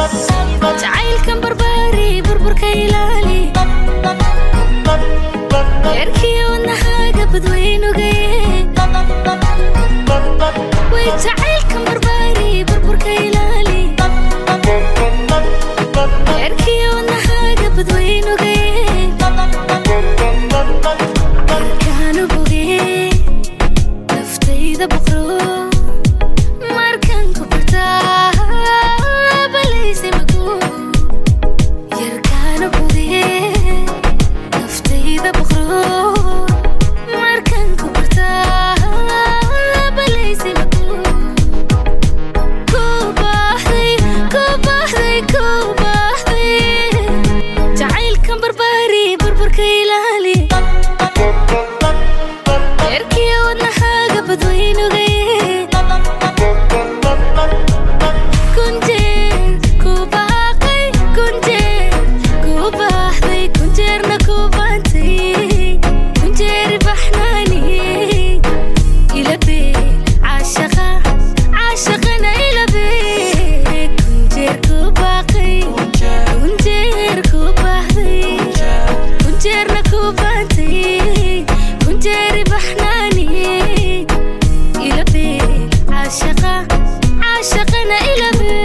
Jacaylkan barbaari, burburka ilaali, eerkii wadnahaaga badweynugaye. Way jacaylkan barbaari, burburka ilaali, eerkii wadnahaaga badweynugaye. Markaanu bogee naftayda boqro, markaan ku bartaa balayse magu. Yarkaanu bogee naftayda boqro, markaan ku bartaa balayse magu. Ku baahday, ku baahday, ku baahday. Jacaylkan barbaari, burburka ilaali, eerkii wadnahaaga badweynugaye. Kunjeer ku baaqay, kunjeer ku baahday, kunjeerna ku baantay, kunjeeri baxnaaniyey. Ilabee caashaqa, caashaqana ilabee. Kunjeer ku baaqay, kunjeer ku baahday, kunjeerna ku baantay, kunjeeri baxnaaniyey. Ilabee caashaqa, caashaqana ilabee.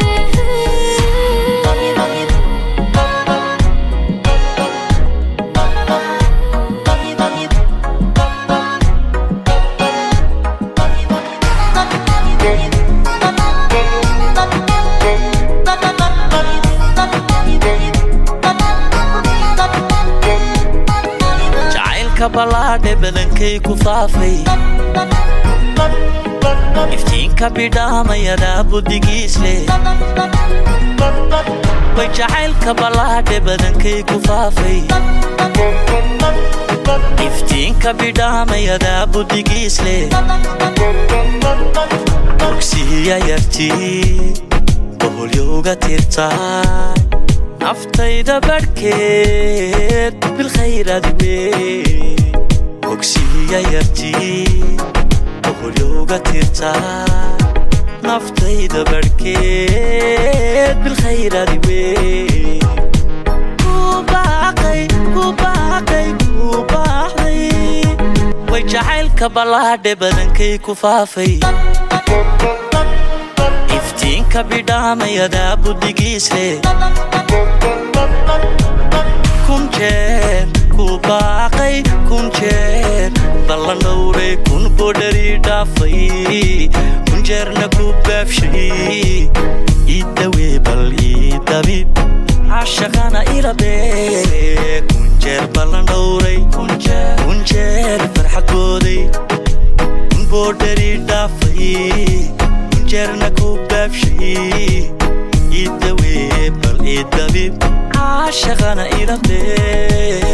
Jacaylka ballaadhe badankay ku faafay, iftiinka bidhaamayadaa buddigiis leh. Way jacaylka ballaadhe badankay ku faafay, iftiinka bidhaamayadaa buddigiis leh. Bogsiya yartii boholyowga tirtaa, naftayda badhkeed bilkhayrad wey. Bogsiya yartii boholyowga tirtaa, naftayda badhkeed bilkhayrad wey. Ku baaqay, ku baaqay, ku baaqday. Way jacaylka ballaadhe badankay ku faafay, iftiinka bidhaamayadaa buddigiis leh. Kun jeer ku baaqay, kun jeer ballan dhowray, kun bodhari dhaafay, kun jeerna ku baabshay. Iidawee bal iidabib, caashaqana ilabee. Kun jeer ballan dhowray, kun jeer farxad booday, kun boodhari dhaafay, kun jeerna ku baabshay. Iidawee bal iidabib, caashaqana ilabee.